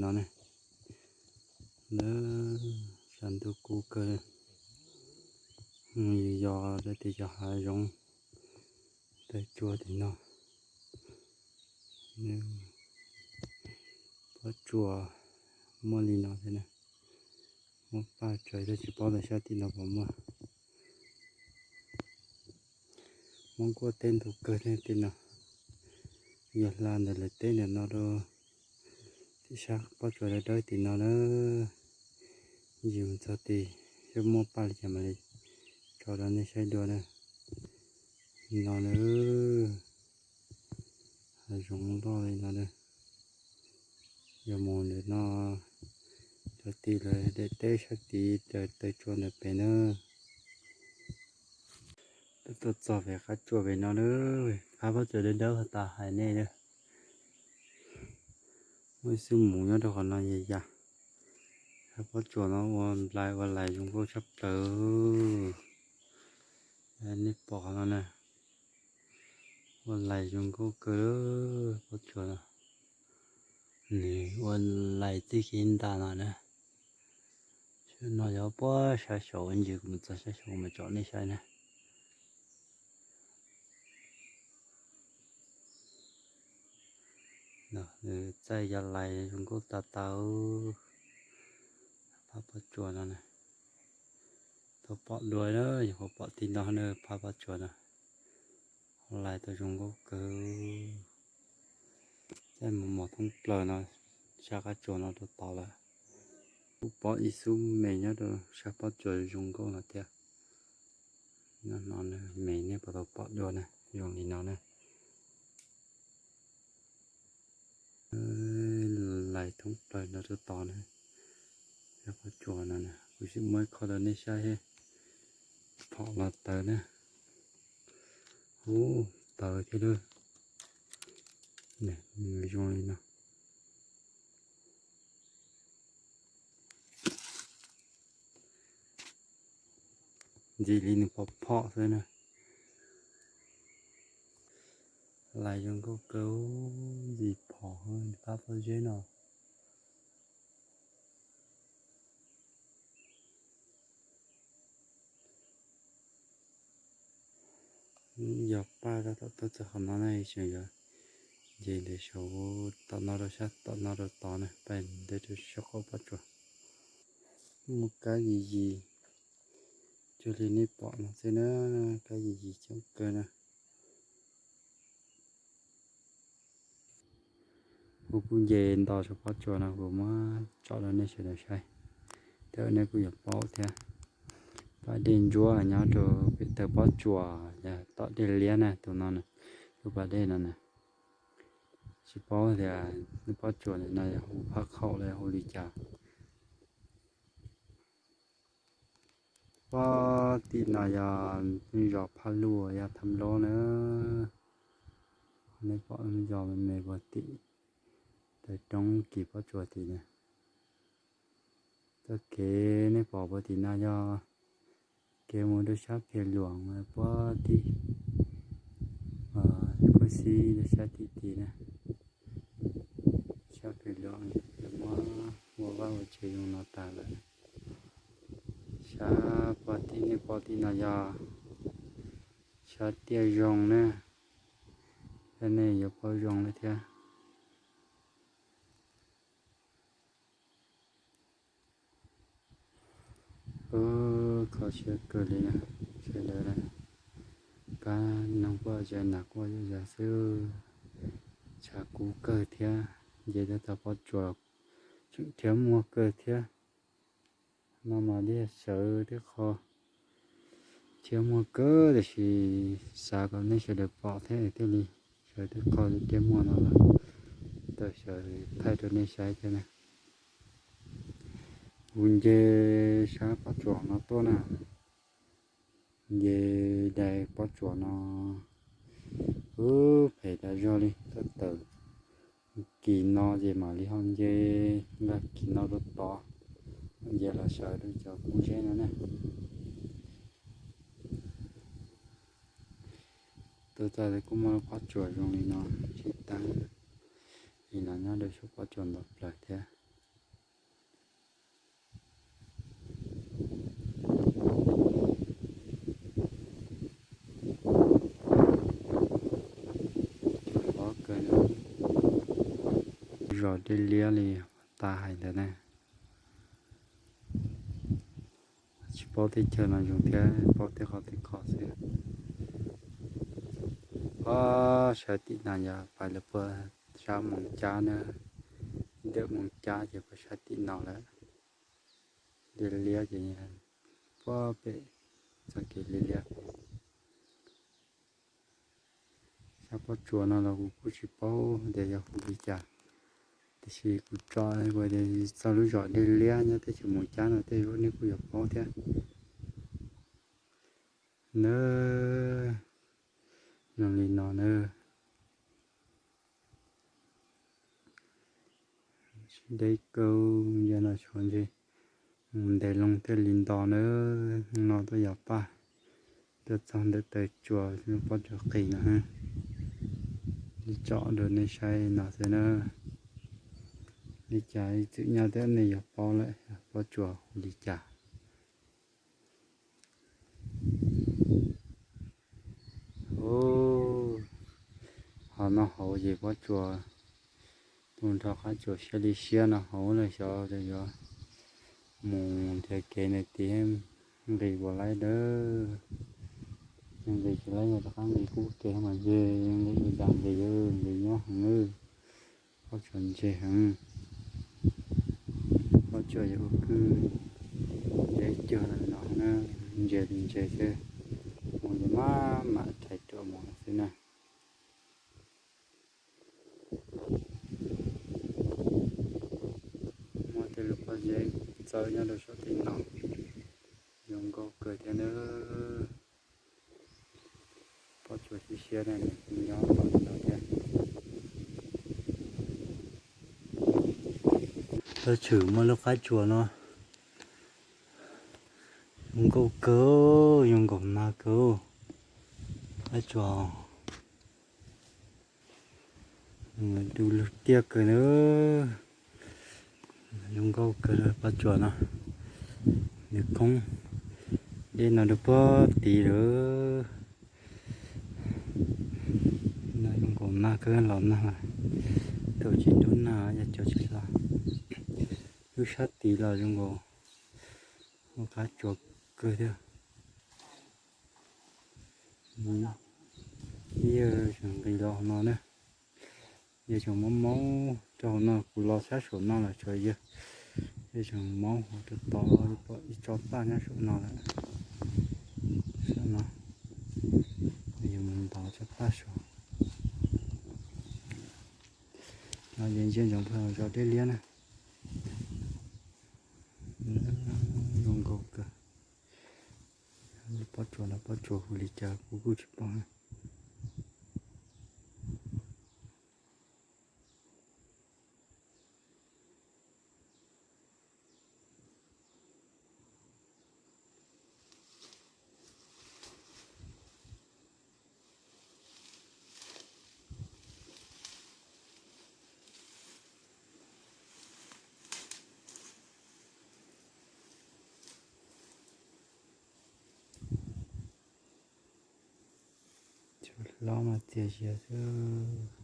No ne, lawv sab ntuj kub kawg, yog rau tim cov hav zoov taw tsua tim no. Pob tsuas muaj li no thiab na, muaj paj tsawg thiab tsis paub ntawm sab tim no puas muaj. Hmoob kuaj teb ntau kawg thiab tim no, yog hla ntawm lawv teb ntawm no rau tim sab pob tsuas dawb dawb tim no na. Yus txog tim seb muaj paj li cas mam li tso rau nej saib dua na. No na, hav zoov loj li no na. Yog mus ntawm no rau tim lawv daim teb sab tid raws taw tsua ntawm pem na. Tuaj txog pem qab tsuas pem no na, qab pob tsuas dawb dawb tas hais nej na. Muaj ib xub mus nyob rau qhov no yas yas. Qab pob tsuas no ua nplai ua lais zoo nkauj tshaj plaws. Nej pom qhov no na, ua lais zoo nkauj kawg pob tsuas no. Nws ua lais txij kev ntas no na. Saum no yog puag sab saud ntsis, kuv mus txog sab saud kuv mam tsom nej saib na. Nws txaij yas lais zoo nkauj tas tas. Phab pob tsuas no na, tau pom dua na, yog kuv pom tib no na, phab pob tsuas no lais tau zoo nkauj kawg. Txaij mos mos thoob plaws no, sab qab tsuas no rau tod lawm. Kuj pom ib xub me nyob rau sab pob tsuas zoo nkauj no thiab. Nyob no me nej puas tau pom dua na, zoo li no na. Lais thoob plaws no rau tod na. Sab pob tsuas no na, kuv sim muab ib qho rau nej saib thiab. Phom los tawv na. Ub, tawv thiab lauj. Nws zoo li no. Ntxim li nws phom phom xwb na. Lais zoo nkauj kawg, ntxim phom phab pob zeb no. Yog paj tab tom tuaj txog qhov no na, tseem yog nce ntawm saud tom no rau sab tom no rau tod na, paj nte rau saum qaum pob tsuas. Muaj kab yis yis, cuag li nej pom no xwb na, kab yis yis coob kawg na. Kuv kuj nce nto saum pob tsuas no kuv muab tsom rau nej sawv daws saib, thiab nej kuj yuav paub thiab. Pas dej ntsuab nyob rau pem taw pob tsuas, tom dej liab na, tus no, tus pas dej no na. Tsis paub tias lub pob tsuas no yog hu Phaj Khaum los yog hu li cas. Pob tim no yog zos Phaj Luj, yog Tham Loob na. Nej pom zos me me puag tim, taw roob kis pob tsuas tim na. Txoj kev nej pom puag tim no yog kev mus rau sab Phem Luam puag tim, kuj xib rau sab tim tid na. Sab Phem Luam muab ua vaj ua tsev zoo no tas lawm. Sab puag tim nej pom tim no yog sab Tiaj Zoo na. Thiab nej yuav paub zoo li thiab. Kho siab kawg li na, sawv daws na. Kab noog quaj zas nas quaj zas zas xwb. Tshav kub kawg thiab, nce tab tom pob tsuas tseem thiab muag kawg thiab. No mas dej sawv tej qho thiab muag kawg, tiam sis xav kom nej sawv daws pom thiab thiaj li sawv tej qho thiab muag no los tawm sawv thaij rau nej saib thiab na. Kuv nce sab pob tsuas no tuaj na, nce dai pob tsuas no, ub, phem tas zog li, tawm kis no ces mam li ho nce, nqa kis no rau tod, nce los sawv rau cov kub zeb no na. Tuaj txog kuj muaj lub pob tsuas zoo li no tsib taab, li no nyob rau saum pob tsuas ntau plaws thiab. Zos dej liab li tas hais ntawd ne. Tsis paub teb chaws no zoo thiab, paub tej qhov tej kho xwb. Ob, saib tim no yog pais lawv puag sab Moos Cab na, ntawm Moos Cab ces puag sab tim no lawm. Dej liab ces puag pem txoj kev liab liab. Sab pob tsuas no los kuv kuj tsis paub tias yog hu li cas, tiam sis kuv tso tias txog lub zos dej liab nyob teb chaws Moos Cab no tej zaum nej kuj yuav paub thiab. Na, zoo li no na. Deb kawg, yog no tshuav ntshe mus ntes loo thiaj li nto na. No tuaj yog paj, tuaj txog ntawm taw tsuas pob tsuas qis no. Li tsom rau nej saib no xwb na. Li cas txwm nyob thiab nej yuav paub lawm pob tsuas hu li cas. Hov no hauv ces pob tsuas, tus nrog qab tsuas siab li siab no hauv lawm xyov yuav mus nrhiav kev nws tiv nqis puas laib dawb. Nqis tsis laib yog rov qab nqis kub kev mas ntshe nqis ua cas nqis, nqis nyob heev. Pob tsuas ntse heev. Pob tsuas yog ua kwj deb cuag no na, ntse li ntse xwb. Mus ces maj mam rhais ruam mus xwb na. Muaj tej lub pob zeb txawb nyob rau saum tej no, zoo nkauj kawg thiab na. Pob tsuas siab siab ne, nyob tom no thiab. Tab sis muaj lub qab tsuas no zoo nkauj kawg, zoo nkaum nag kawg. Qab tsuas du lug tiaj kawg na. Zoo nkauj kawg pob tsuas no. Nws khoob deb no rau puag tid lawm. No zoo nkaum nag kawg los nag, thaum tsis ntub nag yog cov tsis hla. Lub sab tid los zoo nkaus qab tsuas kawg thiab. Yawg tseem nqis los no na. Yawg tseem maub maub rau hauv no, kuv los sab saum no los tsuas yawg, yawg tseem maub hauv rau tod, pom ib tsob paj nyob saum no lawm. Saum no, yawg mus ntov tsob paj saum no. Yawg ntsia ntsoov pem zos dej liab na. Zoo nkauj kawg. Pob tsuas no pob tsuas hu li cas kuv kuj tsis paub. Hlob mas txias zias xwb.